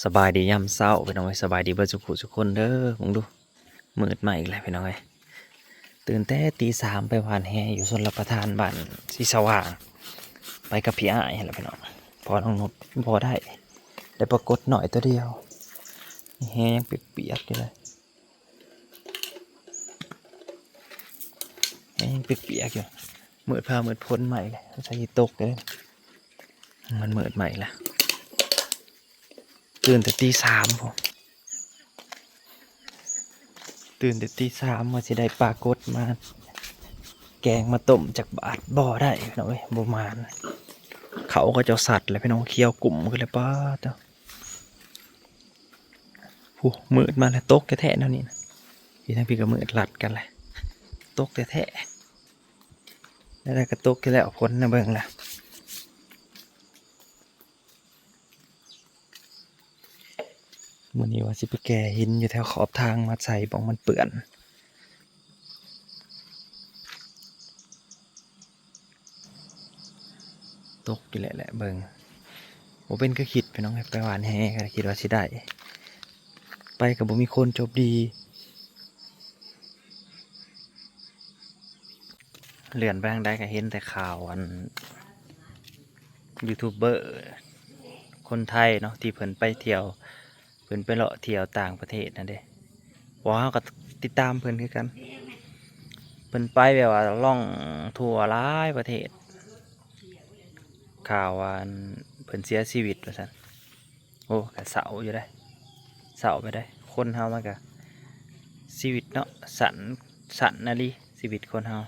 ສະບາຍດີຍາມເຊົ້າພີ່ນ້ອງເອີຍ ສະບາຍດີເບິດສຸຜູ້ສຸຄົນເດີ. ເບິ່ງດູ ມືດມາອີກແລ້ວພີ່ນ້ອງເອີຍ. ຕື່ນແຕ່ຕີສາມໄປຫວ່ານແຫຢູ່ຊົນລະປະທານບ້ານສີສະຫວ່າງ ໄປກັບພີ່ອ້າຍຫັ້ນແຫຼະພີ່ນ້ອງ. ພໍນ້ອງນຸດພໍໄດ້ ໄດ້ປາກົດນ້ອຍໂຕດຽວ. ແຫຍັງປຽກໆຢູ່ເລີຍ ແຫຍັງປຽກໆຢູ່. ມືດຟ້າມືດຝົນມາອີກແລ້ວ ສົງໄສຊິຕົກເດ້. ມັນມືດມາອີກແລ້ວ. ຕື່ນແຕ່ຕີສາມພຸ້ນ ຕື່ນແຕ່ຕີສາມວ່າຊິໄດ້ປາກົດມາແກງມາຕົ້ມຈັກບາດ. ບໍ່ໄດ້ພີ່ນ້ອງເອີຍ ບໍ່ໝານ. ເຂົາເຂົາເຈົ້າສັດແລ້ວພີ່ນ້ອງ ຂຽວກຸ້ມຂຶ້ນແລ້ວ ປາດໂທ້. ຜູ້ ມືດມາແລ້ວ ຕົກແທ້ໆແນວນີ້ນະ. ຢູ່ທາງພີ້ກໍມືດລັດກັນແຫຼະ ຕົກແທ້ໆ. ແນວໃດກໍຕົກຢູ່ແລ້ວ ຝົນນະ ເບິ່ງລະ. ມື້ນີ້ວ່າຊິໄປແກ່ຫີນຢູ່ແຖວຂອບທາງມາໃສ່ ບ່ອນມັນເປື້ອນ. ຕົກຢູ່ແຫຼະແຫຼະ ເບິ່ງ ບໍ່ເປັນຄືຄິດພີ່ນ້ອງເອີຍ. ໄປຫວ່ານແຫກໍຄິດວ່າຊິໄດ້ ໄປກໍບໍ່ມີຄົນ ໂຊກດີ. ເລື່ອນໄປທາງໃດກໍເຫັນແຕ່ຂ່າວ ອັນ ຢູທູບເບີຄົນໄທເນາະ ທີ່ເພິ່ນໄປທ່ຽວ ເພິ່ນໄປເລາະທ່ຽວຕ່າງປະເທດຫັ້ນເດ້. ເພາະເຮົາກໍຕິດຕາມເພິ່ນຄືກັນ ເພິ່ນໄປແບບວ່າລ່ອງທົ່ວຫຼາຍປະເທດ. ຂ່າວວ່າ ອັນ ເພິ່ນເສຍຊີວິດວ່າຊັ້ນ. ໂອ້ ກະເສົ້າຢູ່ເດ້ ເສົ້າໄປເດ້. ຄົນເຮົາມັນກະ ຊີວິດເນາະ ສັ້ນ ສັ້ນອີ່ຫຼີ ຊີວິດຄົນເຮົາ.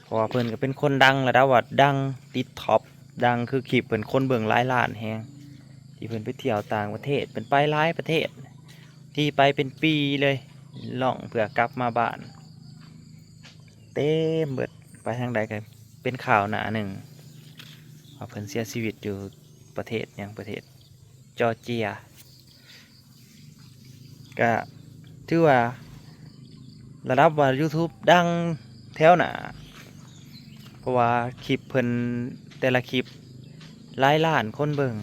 ເພາະວ່າເພິ່ນກໍເປັນຄົນດັງ ລະດັບວ່າດັງ ຕິດທັອບ ດັງ ຄືຄລິບເພິ່ນຄົນເບິ່ງຫຼາຍລ້ານແຮງ ທີ່ເພິ່ນໄປທ່ຽວຕ່າງປະເທດ ເພິ່ນໄປຫຼາຍປະເທດ ທີ່ໄປເປັນປີເລີຍ ລ່ອງເພື່ອກັບມາບ້ານ ເຕັມເບິດ. ໄປທາງໃດກໍເປັນຂ່າວໜ້າໜຶ່ງ ວ່າເພິ່ນເສຍຊີວິດຢູ່ປະເທດຫຍັງ ປະເທດ ຈໍເຈຍ. ກະຖືວ່າລະດັບວ່າຢູທູບດັງແຖວໜ້າ ເພາະວ່າຄລິບເພິ່ນແຕ່ລະຄລິບຫຼາຍລ້ານຄົນເບິ່ງ.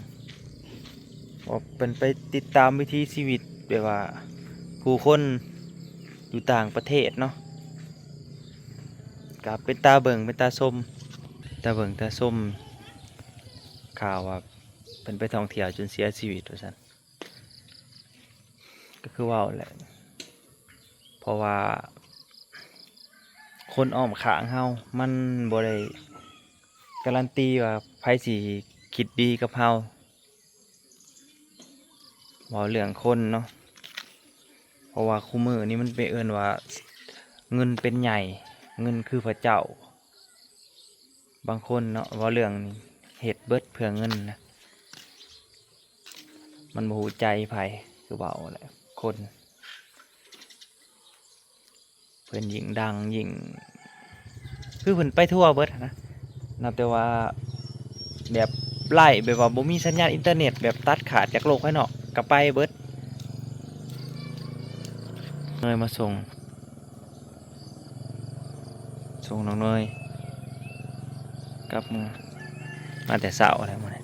ເພາະເພິ່ນໄປຕິດຕາມວິຖີຊີວິດແບບວ່າຜູ້ຄົນຢູ່ຕ່າງປະເທດເນາະ ກະເປັນຕາເບິ່ງ ເປັນຕາຊົມ ຕາເບິ່ງຕາຊົມ. ຂ່າວວ່າເພິ່ນໄປທ່ອງທ່ຽວຈົນເສຍຊີວິດວ່າຊັ້ນ. ກໍຄືເວົ້າແຫຼະ ເພາະວ່າຄົນອ້ອມຂ້າງເຮົາ ມັນບໍ່ໄດ້ກາຣັນຕີວ່າໃຜຊິຄິດດີກັບເຮົາ. ເວົ້າເລື່ອງຄົນເນາະ ເພາະວ່າຄູ່ມື້ນີ້ມັນໄປເອີ້ນວ່າເງິນເປັນໃຫຍ່ ເງິນຄືພະເຈົ້າ. ບາງຄົນເນາະ ເວົ້າເລື່ອງເຮັດເບິດເພື່ອເງິນນະ ມັນບໍ່ຮູ້ໃຈໃຜ ຄືເວົ້າແຫຼະ ຄົນ ເພິ່ນຍິ່ງດັງຍິ່ງ ຄືເພິ່ນໄປທົ່ວເບິດຫັ້ນນະ ນັບແຕ່ວ່າແບບໄລຟ໌ ແບບວ່າບໍ່ມີສັນຍານອິນເຕີເນັດ ແບບຕັດຂາດຈາກໂລກພາຍນອກກໍໄປເບິດ. ເລີຍມາສົ່ງ ສົ່ງນ້ອງເນີຍກັບເມືອ ມາແຕ່ເຊົ້າແລ້ວມື້ນີ້.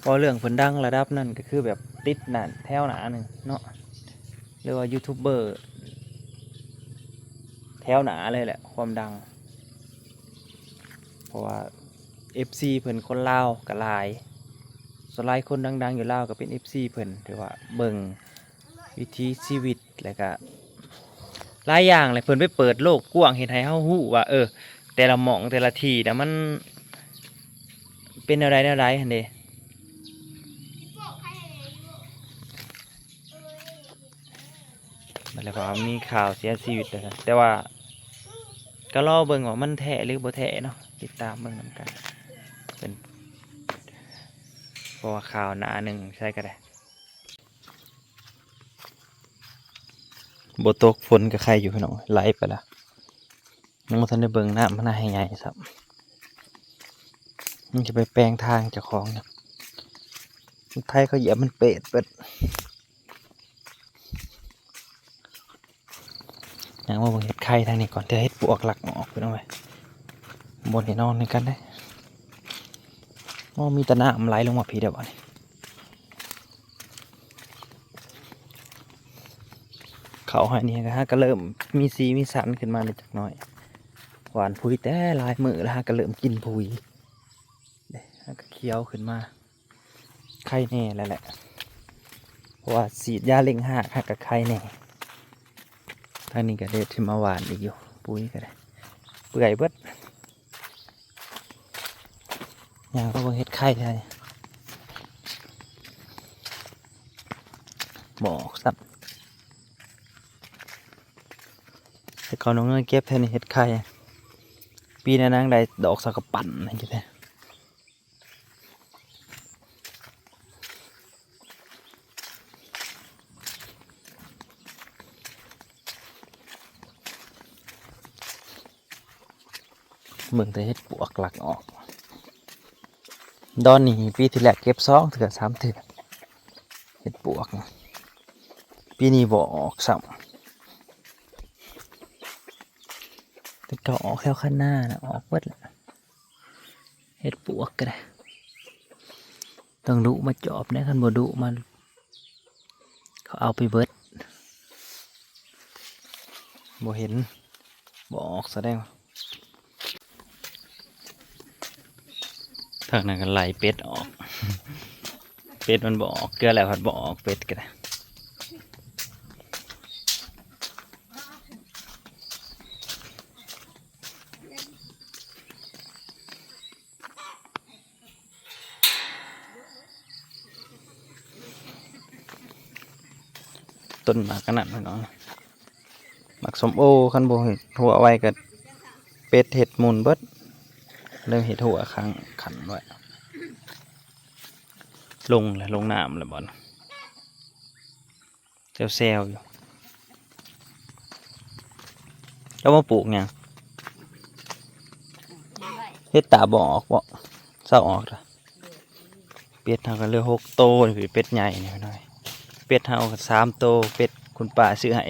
ເວົ້າເລື່ອງເພິ່ນດັງລະດັບນັ້ນ ກໍຄືແບບຕິດໜ້າແຖວໜ້າໜຶ່ງເນາະ ຫຼືວ່າຢູທູບເບີແຖວໜ້າເລີຍແຫຼະ ຄວາມດັງ. ເພາະວ່າເອັຟຊີເພິ່ນຄົນລາວກໍຫຼາຍ ສ່ວນຫຼາຍຄົນດັງໆຢູ່ລາວກໍເປັນເອັຟຊີເພິ່ນ ທີ່ວ່າເບິ່ງວິຖີຊີວິດ ແລ້ວກໍຫຼາຍຢ່າງແຫຼະ ເພິ່ນໄປເປີດໂລກກວ້າງ ເຮັດໃຫ້ເຮົາຮູ້ວ່າ ເອີ ແຕ່ລະໝ່ອງແຕ່ລະທີ່ນະ ມັນເປັນແນວໃດແນວໃດຫັ້ນເດ. ແລ້ວກໍມີຂ່າວເສຍຊີວິດວ່າຊັ້ນ ແຕ່ວ່າກໍລໍເບິ່ງວ່າມັນແທ້ຫຼືບໍ່ແທ້ເນາະ ຕິດຕາມເບິ່ງນຳກັນ ເປັນ ເພາະວ່າຂ່າວໜ້າໜຶ່ງໃສກໍໄດ້. ບໍ່ຕົກຝົນກໍໄຄຢູ່ພີ່ນ້ອງ ໄຫຼໄປລະ ຍັງບໍ່ທັນໄດ້ເບິ່ງນ້ຳມັນໃຫ້ໃຫຍ່ຊ້ຳ ມັນຈະໄປແປງທາງເຈົ້າຂອງນະ ໄທເຂົາຢຽບມັນເປດເບິດ. ຍ່າງມາເບິ່ງເຫັດໄຂ່ທາງນີ້ກ່ອນ ເທື່ອເຫັດປວກລັກອອກ ພີ່ນ້ອງເອີຍ. ບໍ່ແນ່ນອນຄືກັນເດ້. ໂອ້ ມີແຕ່ນ້ຳໄຫຼລົງມາພີ້ແລ້ວບາດນີ້. ເຂົ້າໄຮ່ນີ້ກໍຫາກໍເລີ່ມມີສີມີສັນຂຶ້ນມາແລ້ວຈັກໜ້ອຍ. ຫວ່ານປຸ໋ຍແຕ່ຫຼາຍມື້ແລ້ວ ຫາກໍເລີ່ມກິນປຸ໋ຍເດ້ ຫາກໍຂຽວຂຶ້ນມາ. ໄຄແນ່ແລ້ວແຫຼະ ເພາະວ່າສີດຢາເລັ່ງຮາກ ຫາກະໄຄແນ່. ທາງນີ້ກະເດັດທີ່ມາຫວ່ານອີກຢູ່ ປຸ໋ຍກະໄດ້ເປື່ອຍເບິດ. ຍ່າງເຂົ້າເບິ່ງເຫັດໄຂ່ແທ້ ບໍ່ອອກຊ້ຳ. ແຕ່ເກົ່ານ້ອງເນີຍເກັບແທ້ນີ້ເຫັດໄຂ່ ປີໜ້ານາງໄດ້ດອກຊາວກະປັ່ນຫັ້ນແທ້. ເບິ່ງແຕ່ເຫັດປວກລັກອອກ. ດອນນີ້ປີທີ່ແລ້ວເກັບສອງເທື່ອສາມເທື່ອ ເຫັດປວກນະ ປີນີ້ບໍ່ອອກຊ້ຳ. ແຕ່ເກົ່າອອກແຖວຄັນນານະ ອອກເບິດແຫຼະ. ເຫັດປວກກໍໄດ້ ຕ້ອງດຸມາຈອບແດ່ ຄັນບໍ່ດຸມາ ເຂົາເອົາໄປເບິດ. ບໍ່ເຫັນ ບໍ່ອອກ ສະແດງວ່າ ທາງນັ້ນກໍໄລ່ເປັດອອກ ເປັດມັນບໍ່ອອກ ເກືອແລ້ວພັດບໍ່ອອກ ເປັດກໍໄດ້. ຕົ້ນໝາກອັນນັ້ນພີ່ນ້ອງ ໝາກສົ້ມໂອ ຄັນບໍ່ເຮັດຮົ້ວໄວ້ກໍເປັດເຮັດໝຸ່ນເບິດ ເລີຍເຮັດຮົ້ວຂັງ ຂັນໄວ້. ລົງແລ້ວ ລົງນ້ຳແລ້ວບໍ່ນະ. ແຊວໆຢູ່ ເຈົ້າມາປູກຫຍັງ? ເຫັດຕາບໍ່ອອກບໍ? ເຊົາອອກລະ. ເປັດເຮົາກໍເຫຼືອຫົກໂຕນີ້ ເປັດໃຫຍ່ນີ້ພີ່ນ້ອງ. ເປັດເຮົາກໍສາມໂຕ ເປັດຄຸນປ້າຊື້ໃຫ້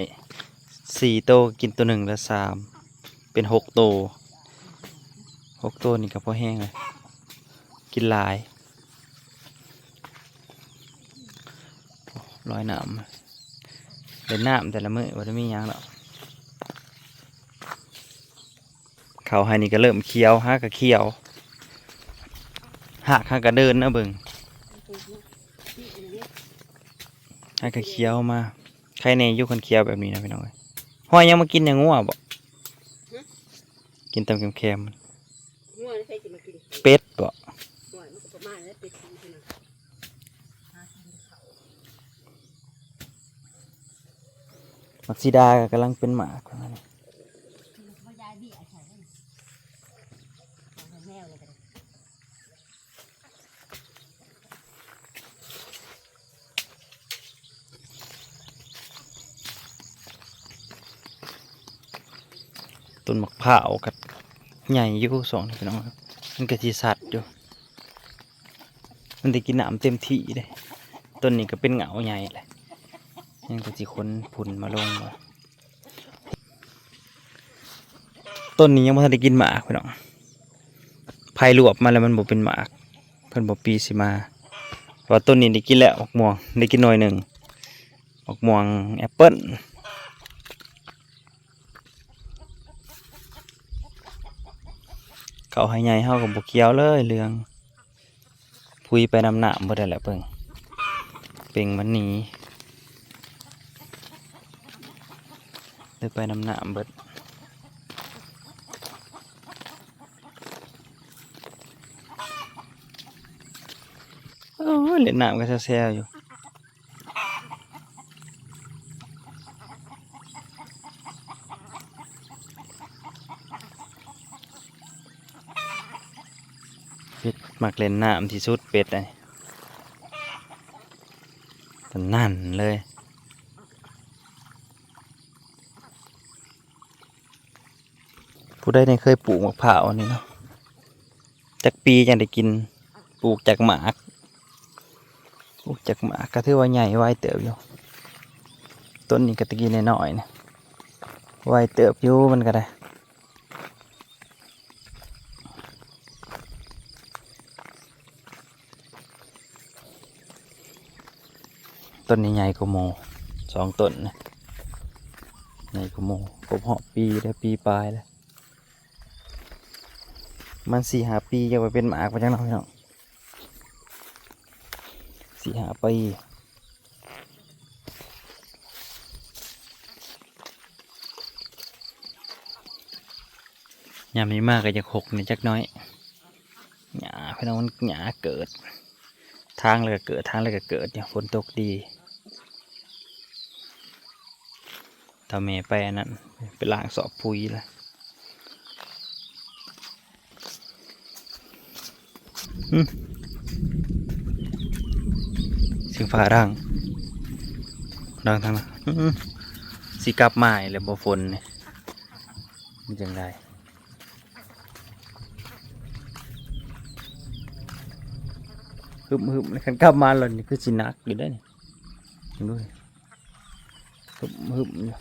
ສີ່ໂຕ ກິນໂຕໜຶ່ງເຫຼືອສາມ ເປັນຫົກໂຕ. ຫົກໂຕນີ້ກໍພໍແຮງແລ້ວ ກິນຫຼາຍ. ລອຍນ້ຳ ເຫຼັ້ນນ້ຳແຕ່ລະມື້ ບໍ່ໄດ້ມີຫຍັງດອກ. ເຂົ້າໄຮ່ນີ້ກໍເລີ່ມຂຽວ ຫາກໍຂຽວ ຮາກຫາກໍເດີນນະເບິ່ງ ຫາກໍຂຽວມາ. ໄຄແນ່ຢູ່ຄັນຂຽວແບບນີ້ນະພີ່ນ້ອງເອີຍ. ຮອຍຍັງມາກິນຫຍັງ ງົວບໍ? ຫຶ? ກິນຕຳແຄມໆ ງົວໃຜຊິມາກິນ? ເປັດບໍ? ໂອ້ຍ ມັນກໍປະມານນັ້ນແຫຼະ ເປັດກິນເທົ່ານັ້ນ. ໝາກສີດາກໍກຳລັງເປັນໝາກ. ຕົ້ນໝາກພ້າວກໍໃຫຍ່ຢູ່ຊ່ວງນີ້ພີ່ນ້ອງ ມັນກໍຊິສັດຢູ່ ມັນໄດ້ກິນນ້ຳເຕັມທີ່ເດ້. ຕົ້ນນີ້ກໍເປັນເຫງົາໃຫຍ່ແຫຼະ ຍັງແຕ່ຊິຂົນພຸ່ນມາລົງ. ຕົ້ນນີ້ຍັງບໍ່ທັນໄດ້ກິນໝາກພີ່ນ້ອງ ໃຜລວບມາແລ້ວມັນບໍ່ເປັນໝາກ ເພິ່ນບໍ່ປີຊິມາ. ແຕ່ວ່າຕົ້ນນີ້ໄດ້ກິນແລ້ວ ໝາກມ່ວງໄດ້ກິນໜ່ວຍໜຶ່ງ ໝາກມ່ວງແອັບເປິ້ນ. ເຂົ້າໄຮ່ໃຫຍ່ເຮົາກໍບໍ່ຂຽວເລີຍ ເຫຼືອງ ຜຸຍໄປນຳນ້ຳເບິດແລ້ວແຫຼະ ເບິ່ງ ເປັ່ງມັນໜີ ໄດ້ໄປນຳນ້ຳເບິດ. ໂອ້ຍ ເຫຼັ້ນນ້ຳກໍແຊວໆຢູ່. ເປັດມັກເຫຼັ້ນນ້ຳທີ່ສຸດ ເປັດໄດ໋ ປານນັ້ນເລີຍ. ຜູ້ໃດແດ່ເຄີຍປູກໝາກພ້າວອັນນີ້ເນາະ ຈັກປີຈັ່ງໄດ້ກິນ ປູກຈັກໝາກ ປູກຈັກໝາກ ກໍຖືວ່າໃຫຍ່ໄວເຕີບຢູ່. ຕົ້ນນີ້ກໍແຕ່ກີ້ນ້ອຍໆນະ ไวเติบอยู่มันก็ได้ ต้นนี้ใหญ่กว่าหมู่ สองต้นนะ ใหญ่กว่าหมู่ ครบฮอดปีแล้ว ปีปลายแล้ว มันสี่ห้าปี จักว่าเป็นหมากบ่จักเนาะพี่น้อง สี่ห้าปี ยามนี้มาก็อยากหกแหน่จักหน่อย หญ้าพี่น้อง มันหญ้าเกิด ทางแล้วก็เกิด ทางแล้วก็เกิดเนี่ย ฝนตกดี ถ้าแม่ไปอันนั้น ไปล้างสอบปุ๋ยละ อืม เสียงฟ้าดัง ดังทางนั้น อืม สิกลับมาอีกแล้วบ่ฝนนี่ มันจั่งใด หึมๆ คันกลับมาแล้วนี่คือสิหนักอยู่เด้นี่ เบิ่งดู หึมๆ อยู่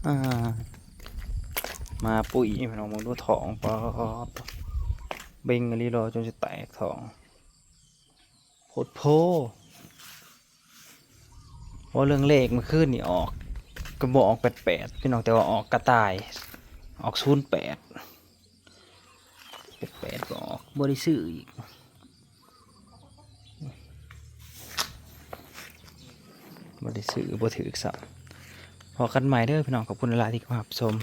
อ่า มาปุ้ย พี่น้อง เบิ่งดูท้อง ป๊าด เบ่งอีหลีหรอ จนสิแตกท้อง โพดโพ เว้าเรื่องเลข เมื่อคืนนี่ออก ก็บ่ออกแปดแปด พี่น้อง แต่ว่าออกกระต่าย ออกศูนย์แปด แปดแปด ก็ออก บ่ได้ซื้ออีก บ่ได้ซื้อ บ่ถืกซ้ำ พ้อกันใหม่เด้อพี่น้อง ขอบคุณหลายๆ ที่เข้ามารับชม